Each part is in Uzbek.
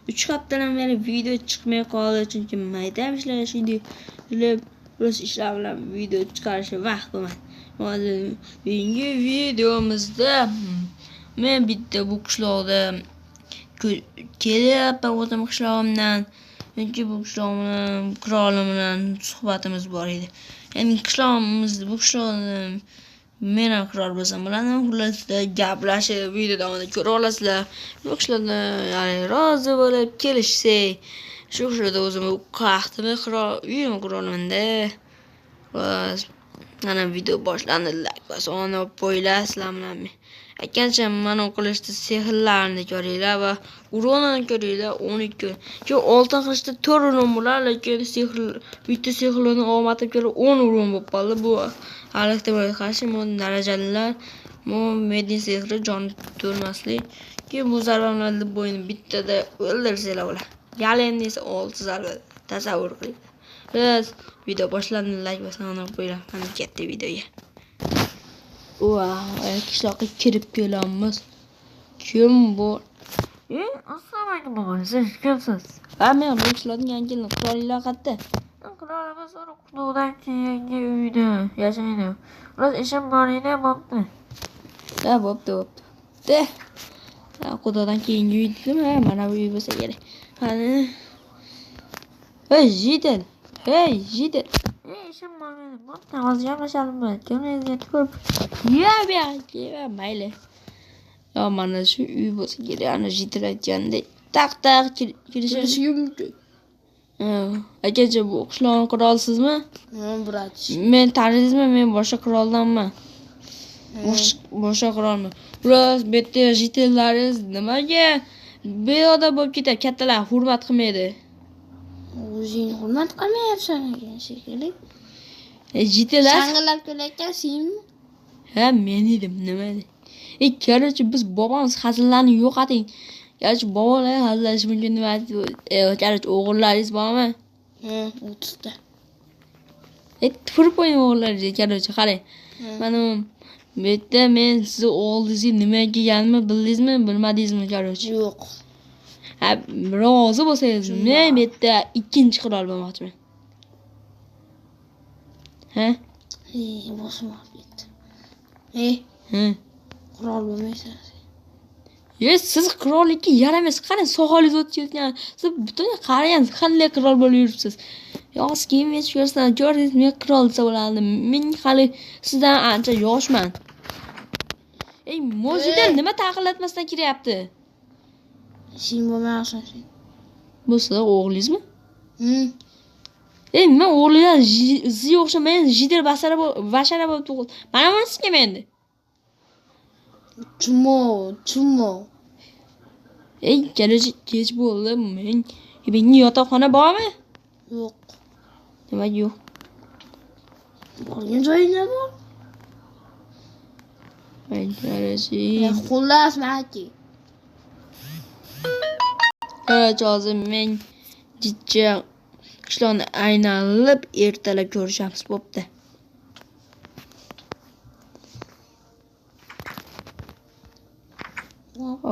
3 haftadan beri video chiqmay qoldi, chunki mayda ishlar ishlaydi. O'z ishlar bilan video chiqarishga vaqt bo'lmadi. Hozir bugungi videomizda men bitta bu qishloqda kelyapman o'zim qishlog'imdan. Chunki bu qishlog'im bilan, qirolim bilan suhbatimiz bor edi. Ya'ni qishlog'imiz, bu qishloqni men ham qirol bo'lsam bo'ladi. Xullas, gaplashib video davomida ko'ra olasizlar. Bu qishloqda ya'ni rozi bo'lib kelishsak, shu qishloqda o'zim qaxtimi qirol, uyim qirolimda. Xullas, mana video boshlandi. Like bosib, qo'yinglar sizlar bilan. Aytgancha mana qilishdi sehrlarni ko'ringlar va uronini ko'ringlar 12. Ki oltin qilishda 4 uron bo'lar, lekin sehr bitta sehrlarni omatib kelib 10 uron bo'lib qoldi. Bu hali ehtimolga qarshi bu darajalilar bu medin sehri jon to'lmaslik. Ki bu zarba bilan bo'yni bittada o'ldirsanglar bo'ladi. Galemni esa 6 zarba tasavvur qiling. Biz video boshlandi, like bosib qo'yinglar. Mana katta videoga. Wow, qishloqqa kirib kelamiz. Kim bu? Assalomu alaykum baba, siz kimsiz? Ha, men bu qishloqning yangi qirollar qayerda? Qirolimiz quduqdan keyingi uyda yashaydi. Biroz ishim bor edi, bo'pti. Ha, bo'pti, bo'pti. De. Ha, quduqdan keyingi uy dedimi? Ha, mana bu uy bo'lsa kerak. Qani? Hey, Jidel. Hey, Jidel. İşim bor edi, bo'pti. Hozir gaplashamiz. Kimligingizga tupurib. Ya, bu yoqqa, mayli. Ya, mana shu uy bo'lsa kerak. Ana Jidel aytgandek, taq-taq kirishi mumkin. Akacha, bu qishloqning qirolisizmi? Ha, brat. Men tanidingizmi? Men boshqa qiroldanman. Boshqa qirolman. Biroz bu yerda jitellaringiz nimaga beodob bo'lib ketadi? Kattalar hurmat qilmaydi. O'zing hurmat qilmayapsan ekan shekilli. Jitellar Shang'illab kelayotgan senmi? Ha, men edim, nima edi? Короче, biz bobomiz hazillarni yo'qoting. Короче, bobolar hazillashish mumkin nima? Короче, o'g'illaringiz bormi? Ha, 30 ta. Tupurib qo'ying o'g'illaringizga, короче, qarang. Mana bu yerda men sizni o'g'lingizga nima kelganimni bildingizmi, bilmadingizmi, короче? Yo'q. Ha, rozi bo'lsangiz, men bu yerda ikkinchi qirol bo'lmoqchiman. Ha? Boshim og'rib ketdi. Ha. Qirol bo'lmaysan. Ye, siz qirollikka yaramaysiz. Qarang, soqolingiz o'tib ketgan. Siz butun qarang, qanday qirol bo'lib yuribsiz. Yoz kiyim yechib ko'rsan, ko'rdingiz, men qirol desa bo'lardi. Men hali sizdan ancha yoshman. Ey, mojida nima taqillatmasdan kiryapti? Sen bo'lmaysan sen. Bu siz o'g'lingizmi? Ey, men o'g'lidan sizga o'xshamagan jider basara bashara bo'lib tug'ildi. Mana bunisi kim endi? Chumo, chumo. Ey, короче, kech bo'ldi. Menga yotoqxona bormi? Yo'q. Nima yo'q? Borgan joyingda bor. Ay, короче. Xullas, manki. Короче, hozir men jicha qishloqni aylanib ertalab ko'rishamiz, bo'pti.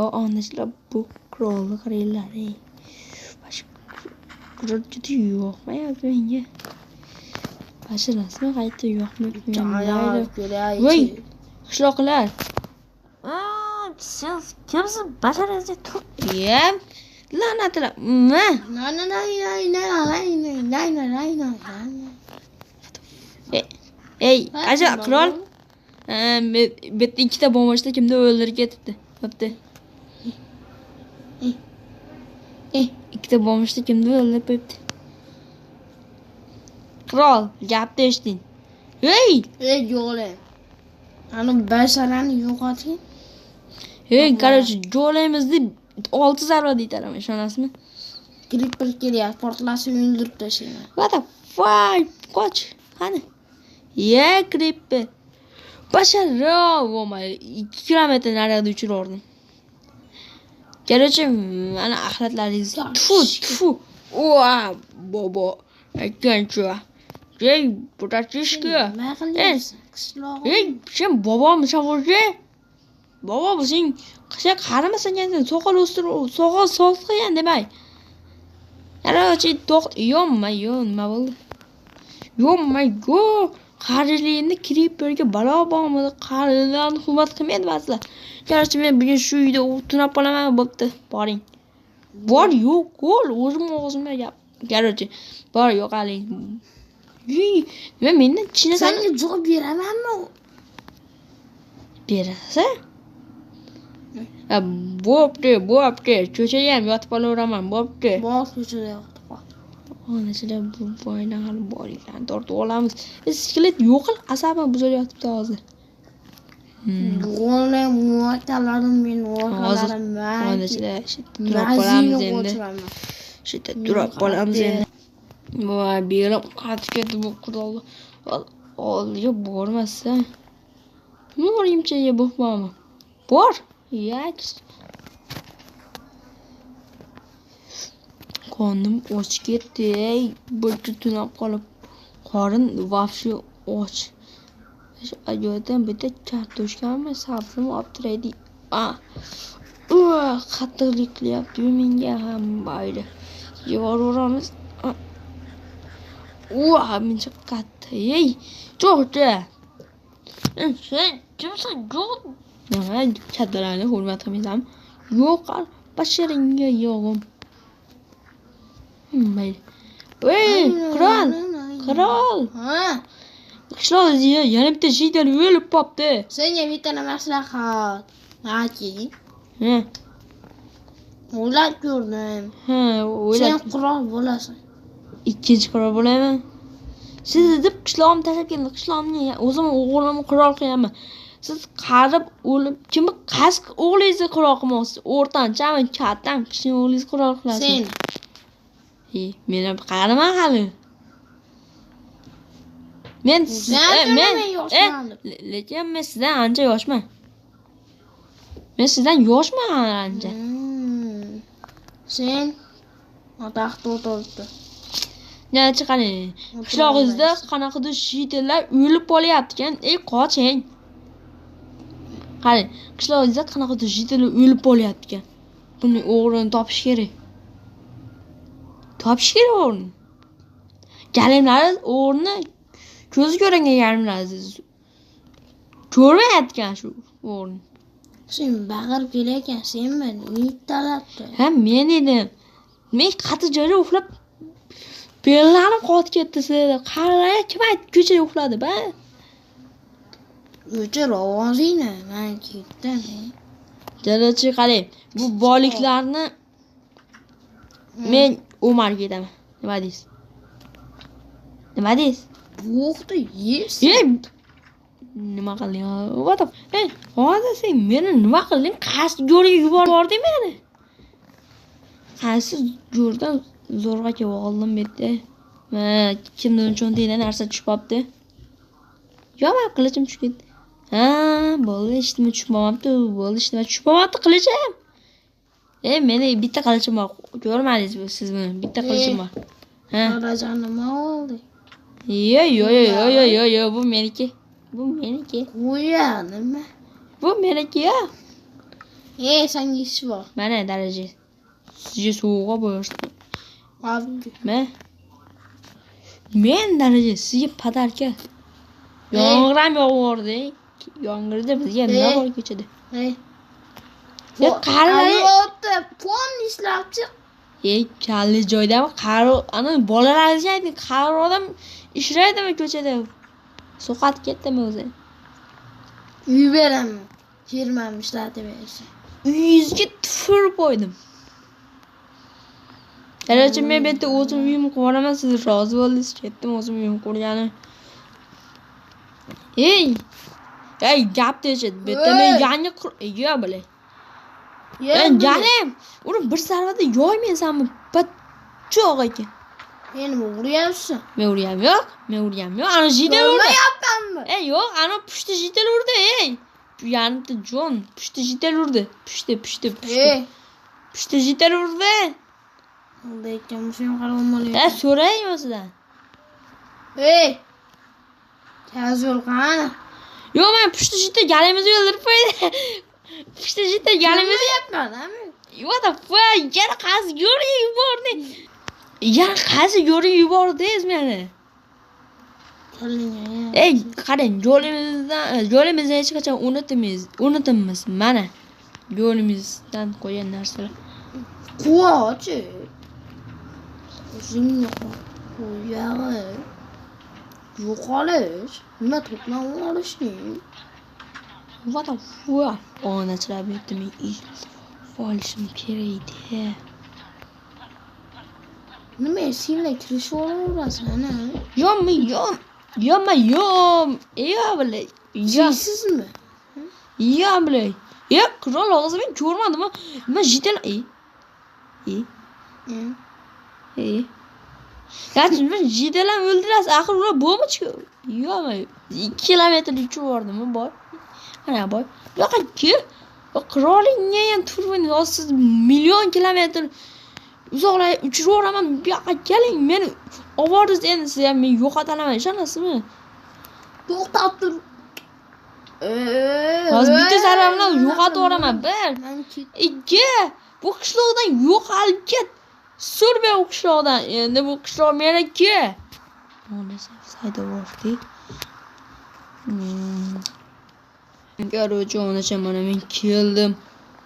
O, onasizlar, bu qirolni qaranglar, ey. Boshqa qirol juda yoqmayapti menga. Boshqa rasmi qayta yoqmayapti. Voy, qishloqlar. Siz kimsiz? Basharingizga turib. Ya, la'natlar. Ma. Na na na na na na na na na na. Ey, aja qirol. Bu yerda ikkita bombochda kimdir o'ldirib ketibdi. Bo'pti. Ikkita bombochda kimdir o'ldirib qo'yibdi. Qirol, gapni eshiting. Ey! Ey, yo'g'li. Ani basharani yo'qoting. Ey, короче, jo'laymiz deb 6 zarba deytaraman, ishonasizmi? Creeper kelyapti, portlasa o'ldirib tashlayman. What the fuck? Qoch. Qani? Ya, creeper. Bashara, bo'lmay, 2 kilometr naryoqda uchirordim. Короче, mana axlatlaringiz. Tfu, tfu. Oa, bobo. Aytgancha. Ey, bratishka. Nima qilyapsan? Qishlog'im. Ey, sen bobomsan o'zi? Bobo, bu sen Sen qarimasan ekansan, soqol o'stirib, soqol soz qilgan demak. Короче, to'xt, yo, nima bo'ldi? Yo, qariligimni Creeperga balo bormidi? Qarilarni hurmat qilmaydi ba'zilar. Короче, men bugun shu uyda tunab qolaman, bo'pti. Boring. Bor, yo'q, qo'l, o'zim og'zimda gap. Короче, bor, yo'qoling. Nima mendan chinasan? Senga javob beramanmi? Berasan? Bo'pti, bo'pti. Ko'chaga ham yotib olaveraman, bo'pti. Bor, ko'chada yotib qol. Onasida bu boydan hali bor ekan, tortib olamiz. Skelet yo'qil, asabim buzilyapti hozir. Golem muvatalarim men Hozir muvatalarim. onasida shu turib qolamiz endi. Shu yerda turib qolamiz endi. Voy, belim qatib ketdi bu qurol. Oldiga bormasa. Nima bormi? Bor. Yaks. Qornim och ketdi. Ey, bir tunab qolib. Qorin vafshi och. Ajoyibdan bitta kartoshkami, sabzimi olib turaydi. Qattiqlik qilyapti menga ham mayli. Yevaveramiz. Mencha katta. Ey, to'xta. Sen kimsan? Yo'q. Nima kattalarni hurmat qilmaysan? Yo'q, basharingga yo'g'im. Mayli. Ey, qirol, qirol. Ha. Qishloqda yana bitta jidal o'lib qopti. Senga bitta maslahat. Maki. Ha. O'ylab ko'rdim. Ha, o'ylab. Sen qirol bo'lasan. Ikkinchi qirol bo'laman. Siz deb qishlog'imni tashlab keldim. Qishlog'imni o'zim o'g'limni qirol qilyapman. Siz qarib o'lib, kimni qaysi o'g'lingizni qirol qilmoqchisiz? O'rtanchami, kattami, kichkina o'g'lingizni qirol qilasiz? Sen. Men ham qariman hali. Men lekin men sizdan ancha yoshman. Men sizdan yoshman ancha. Sen taxtda o'tiribdi. Yana qarang. Qishlog'ingizda qanaqadir shitellar o'lib qolyapti ekan. Ey, qoching. Qarang, qishlog'ingizda qanaqadir shitellar o'lib qolyapti ekan. Buni o'g'rini topish kerak. Topish kerak o'g'rini. Galimlar o'g'rini ko'zi ko'ringan galimlar ko'rmayotgan shu o'g'rini. Sen baqirib kelayotgan senmi? Ittalabdi. Ha, men edim. Men qattiq joyda uxlab bellarim qotib ketdi sizlar. Qarang, kim aytdi ko'chada uxladi, ba? O'chir ovozingni, men ketdim. Jalolchi qarang, bu boyliklarni men Umarga ketaman. Nima deysiz? Nima deysiz? Bo'xti yeysan. Nima qilding? What the? Ey, hozir sen meni nima qilding? Qaysi go'rga yubording meni? Qaysi go'rdan zo'rg'a kelib oldim bu yerda. Ma, kimning cho'ntagidan narsa tushib qolibdi. Yo'q, men qilichim tushib ketdi. Ha, bo'ldi, hech nima tushib qolmabdi, bo'ldi, hech nima tushib qolmabdi qilichim. Meni bitta qilichim bor. Ko'rmadingiz siz buni? Bitta qilichim bor. Ha. Daraja nima oldi? Yo, yo, yo, yo, yo, yo, bu meniki. Bu meniki. Qo'ya, nima? Bu meniki ya. Ey, senga ish bor. Mana daraja. Sizga sovg'a bo'lsin. Men daraja sizga podarka. Yomg'ir ham yog'vordi. Yomg'irda bizga nima bor ko'chada? Ya qarang, pon ishlab chiq. Ey, kalli joydami? Qari, ana bolalaringizga ayting, qari odam ishlaydimi ko'chada? So'qatib ketdimi o'zi? Uy beraman. Firmam ishlatib bersin. Uyingizga tufurib qo'ydim. Короче, men bu yerda o'zim uyimni qurib yuboraman, siz rozi bo'ldingiz, ketdim o'zim uyimni qurgani. Ey! Ey, gap deshadi. Bu yerda men yangi yo, bilay. Galim, uni bir zarvada yoymaysanmi? Patchoq ekan. Meni uryapsan. Men urganim yo'q, men urganim yo'q. Ana jidal urdi. Urmayapmanmi? Ey, yo'q, ana pushti jidal urdi, ey. Yanibdi jon, pushti jidal urdi. Pushti, pushti, pushti. Pushti jidal urdi. Lekin sen qarab so'rang o'zidan. Ey! Kazul qani? Yo'q, men pushti jidal galimizni o'ldirib qo'ydi. Pushta jita galimiz. Yapmadan mı? What the fuck? Yana qaysi yo'lga yubording? Yana qaysi yo'lga yubordingiz meni? Ey, qarang, yo'limizdan hech qachon unutmaymiz. Mana yo'limizdan qo'ygan narsalar. Quvochi. O'zimni qo'yag'i. Yo'qolish. Nima to'plab olishning? What the fuck? Onachilar bu yerda men olishim kerak edi. Nima senlar kirishib olaverasizlar, ha? Yo'qmi, yo'q. Yo'qmi, yo'q. Yo'q, bile. Yo'q. Sizmi? Yo'q, bile. Yo'q, qirol og'zi men ko'rmadim. Men jiddiy. Ya, men jiddiy o'ldirasiz. Axir ular bo'mi chiqib? Yo'qmi? 2 kilometr uchib yubordimmi, boy? Ana boy. Yo'q, ki. Qirolingga ham turmang. Hozir siz million kilometr uzoqlarga uchirib yuboraman. Bu yoqqa keling, meni obordiz endi siz ham men yo'qotalaman, ishonasizmi? To'xtab tur. Hozir bitta zarba bilan yo'qotib yuboraman. 1, 2. Bu qishloqdan yo'qolib ket. Surma u qishloqdan. Endi bu qishloq meniki. Onasi sayda bordik. Короче, onacha mana men keldim.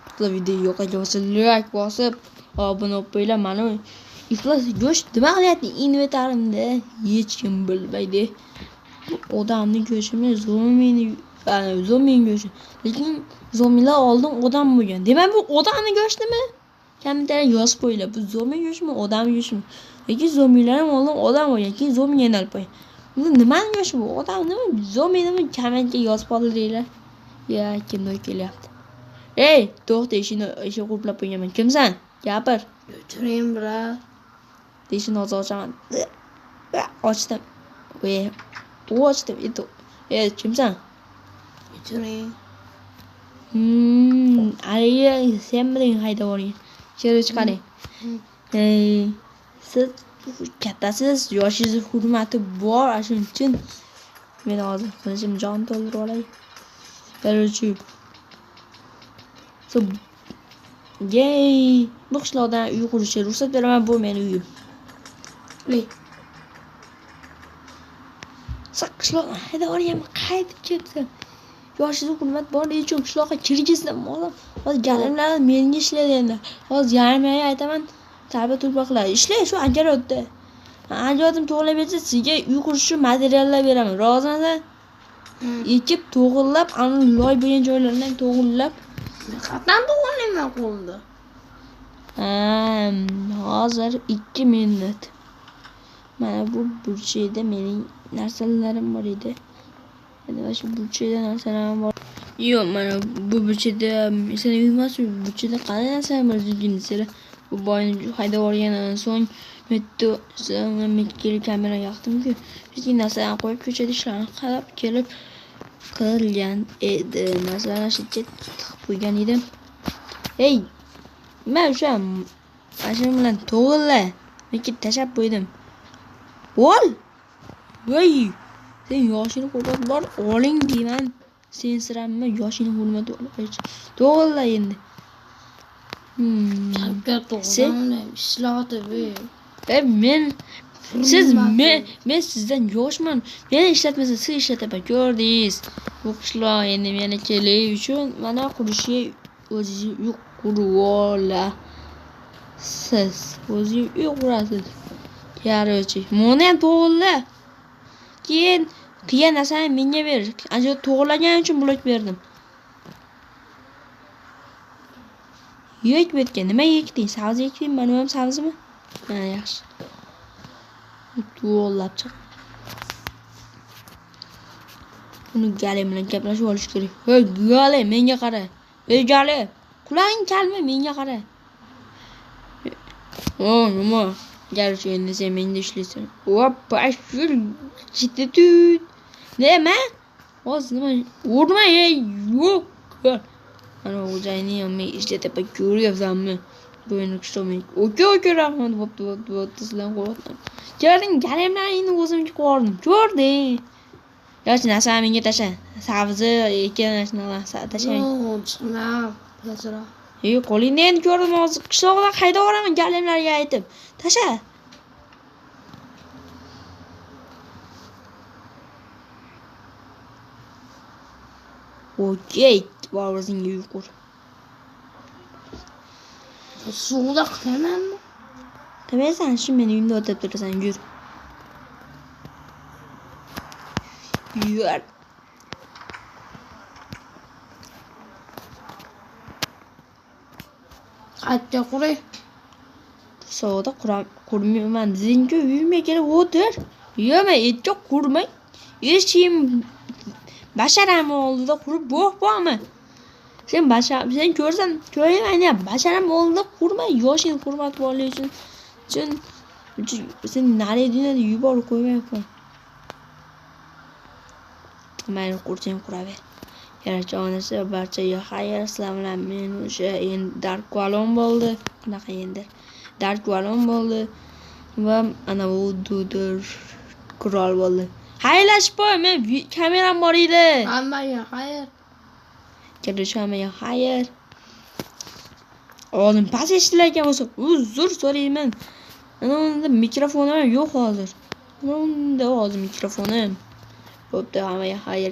Bitta video yoqaga bo'lsa like bosib, obuna bo'lib qo'yinglar. Mana iflos go'sht nima qilyapti inventarimda hech kim bilmaydi. Bu odamni go'shtimi, zombini, zombini go'shti. Lekin zombilar oldin odam bo'lgan. Demak, bu odamni go'shtimi? Kommentariya yozib qo'yinglar. Bu zombi go'shtimi, odam go'shtimi? Lekin zombilar ham oldin odam bo'lgan, keyin zombiga aylanib qo'ygan. Bu nimani go'shti bu? Odamnimi, zombinimi? Kommentga yozib qoldiringlar. Ya, kimdir kelyapti. Ey, to'xta, eshikni qulflab qo'yganman. Kimsan? Gapir. O'tiring, bra. Eshikni hozir ochaman. Ochdim. Ochdim. Ey, kimsan? O'tiring. Haligi sen bilan haydab yuborgan. Ichkari chiqaring. Ey, siz kattasiz, yoshingiz hurmati bor, shuning uchun men hozir qilichim jon to'ldirib olay. Короче, so, yey, bu qishloqdan uy qurishga ruxsat beraman, bu meni uyim. Siz qishloqdan haydab yuborganman, qaytib ketdim. Yoshingiz hurmat bor, lekin qishloqqa kirgizdim. Hozir galimlar menga ishlaydi endi. Hozir yarim aytaman, tabi turpoqlar ishlay shu agarotda. Ajarotim to'g'rilab bersa, sizga uy qurish uchun materiallar beraman. Rozimisiz? Ekib to'g'irlab, ani loy bo'lgan joylaridan to'g'irlab. Qatdan to'g'irlayman qo'lda. Hozir 2 minut. Mana bu burchakda mening narsalarim bor edi. Mana shu burchakda narsalarim bor. Yo'q, mana bu burchakda seni uy emas, bu burchakda qanday narsalar bor deysizlar. Bu boyni haydab yuborgandan so'ng men kelib kamera yoqdim-ku. Hech narsalarni qo'yib ko'chada ishlarni qarab kelib qilgan edi. Narsalarni shu yerga tiqib qo'ygan edim. Ey, nima o'sha mashina bilan to'g'rila. Men kelib tashlab qo'ydim. Ol! Voy! Sen yoshini hurmat bor, oling deyman. Sen sirammi yoshini hurmat bor. To'g'rila endi. Ishlatib. Men siz men sizdan yoshman. Meni ishlatmasa siz ishlataman. Ko'rdingiz. Bu qishloq endi meni kelish uchun mana qurishga o'zingiz uy qurib olasiz. O'zingiz uy qurasiz. Короче, buni ham to'g'rila. Keyin qilgan narsani menga ber. Ancha to'g'rilagan uchun blok berdim. Yek bu yerga nima ekding? Sabzi ekding, mana bu ham sabzimi? Ha, yaxshi. To'g'rilab chiq. Uni Gali bilan gaplashib olish kerak. Hey, Gali, menga qara. Ey Gali, qulog'ing kalmi, menga qara. O, nima? Garchi endi sen menda ishlaysan. Hoppa, shu jiddi. Nima? Hozir nima? Urma, ey, yo'q. Ana o'zingni ham men ishlataman, ko'ryapsanmi? Bu endi qishloq. Okey, okey, rahmat, bo'pti, bo'pti, bo'pti, sizlar qo'yapman. Ko'rding, galimlarni endi o'zimga qo'yardim. Ko'rding. Yosh narsa menga tasha. Sabzi ekan shunaqa tashlang. Yo'q, chiqma. Tezroq. Ey, qo'lingni endi ko'rdim hozir. Qishloqdan haydab yuboraman galimlarga aytib. Tasha. Okey, bor o'zingga uy qur. Suvda qilamanmi? Qilmaysan, shu meni uyimda o'tirib turasan, yur. Yur. Qayerda quray? Sovda qurmayman deding-ku, uyimga kelib o'tir. Yo'q, men etga qurmay. Eshigim basharam oldida qurib bo'h bormi? Sen basha, sen ko'rsan, ko'rayman ya, basharam oldida qurma, yoshing hurmat borligi uchun sen nari dunyoda yuborib qo'ymayapman. Mayli, qursang quraver. Yarasha onasi barchaga xayr, sizlar bilan men o'sha endi Dark Valon bo'ldi. Qanaqa endi? Dark Valon bo'ldi va ana u Dudur qirol bo'ldi. Xayrlashib qo'y, men kameram bor edi. Hammaga xayr. Kelish hammaga xayr. Oldin past eshitilayotgan bo'lsa, uzr so'rayman. Ana unda mikrofonim ham yo'q hozir. Ana unda hozir mikrofonim. Bo'pti, hammaga xayr.